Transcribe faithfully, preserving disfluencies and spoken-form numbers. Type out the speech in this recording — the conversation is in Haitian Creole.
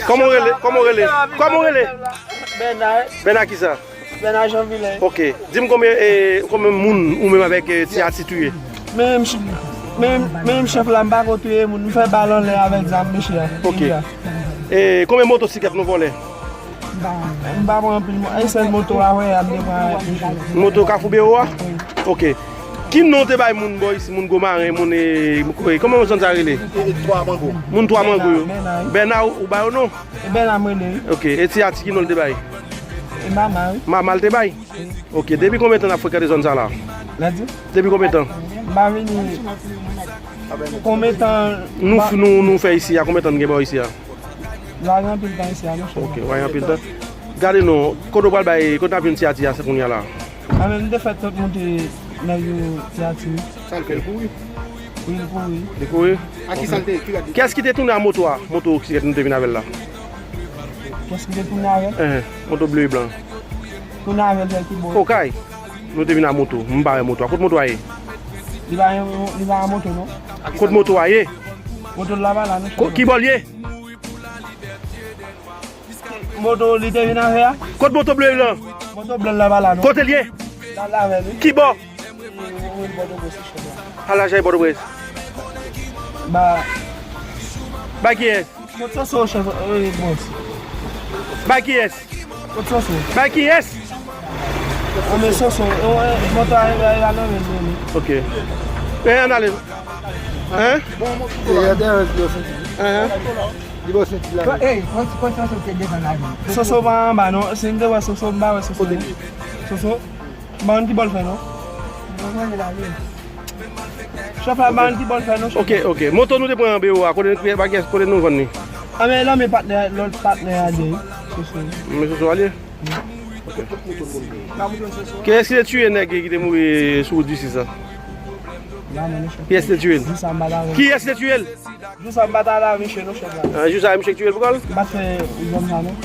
Kòman w rele? Kòman w rele? Kòman w rele? Bèna. Bèna kisa? Bèna Janvilen. Ok. Di m konbyen, eh, konbyen moun ou menm avèk, eh, Ti Ati touye? Menm ch-, menm, menm chèf la, m pa ko touye moun. M fè bal anlè avèk zam mesye a. Ok. Deja. Eh, konbyen motosiklèt nou vòlè? M pa, m pa pran anpil mo-, e sèl moto a, wè, a m te pran avèk misye. Moto Kafou Bewo a? Wi. Ok. Ki non w te bay moun bò isi, moun Gwo Maren, moun, eh, kòman zòn sa rele? E, e, Twa Mango. Moun Twa Mango yo. Bèna, wi. Bèna, ou, ou ba yo non? E Bèna m rele, wi. Ok. E Ti Ati, ki non l te bay? E Mama, wi. Mama l te bay? Wi. Ok. Depi konbyen tan n ap frekante zòn sa la? Lè di? Depi konbyen tan? M pa vini. Konbyen tan? Nou, nou, nou fè isi a, konbyen tan n gen bò isi a? L a gen anpil tan isi a, non, chèf. Ok, w a gen anpil tan. Gade non, kote w pral bay, kote n ap jwenn Ti Ati a, se kounye a la? A, men m te fè tout monte nèg yo Ti Ati. Sa l fè, l kouri? Wi, l kouri. Li kouri? A ki sa l te, ki rad li? Kiyès ki te tounen a moto a? Moto siklèt nou te vin avè l la. Kiyès ki te tounen avè l? Enhen, moto ble e blan. Tounen avè l, fè ki bò? Okay. Nou te vin a moto. M pa wè moto a. Kote moto a ye? Li pa, li pa a moto, non. Kote moto a ye? Moto l la pa la, non. Ko-, ki bò l ye? Moto li te vin avè a? Kot moto ble lan? Moto ble la pa la, non. Kote l ye? La, la avè li. Ki bò? Wi, wi, Pòtoprens, chèf la. Al la jay Pòtoprens. Ba. Ba kiyès? Kot Soso, chèf, wi, bòs. Ba kiyès? Kot Soso? Ba kiyès? A, men Soso, e, e, moto a, e, e, a nan men li. Ok. E, ann ale. Hein? Hein? Li bò senti la. Ey, pran ti pòsyon sou te desann la vi. Soso pa anba non. Si m te wè Soso, m pa wè Soso. Kote li? Soso? M pa konn ki bò l fè non. Chèf la, m pa konn ki bò l fè non, chèf. Ok, ok. Moto nou te pran an bewo a, kote, kote nou vann li? A, men nan men patnè, lòt patnè a li, Soso. Men Soso a li ye? Kiyès ki te tiye nèg ki te mouri sou wout Disis la? Kiyès ki te tiye l? Kiyès ki te tiye l? Jou sa m pa t ale a misye non, chèf la. Ah, jou sa misye ki tiye l pou kò l? M pa t fè zòn sa non.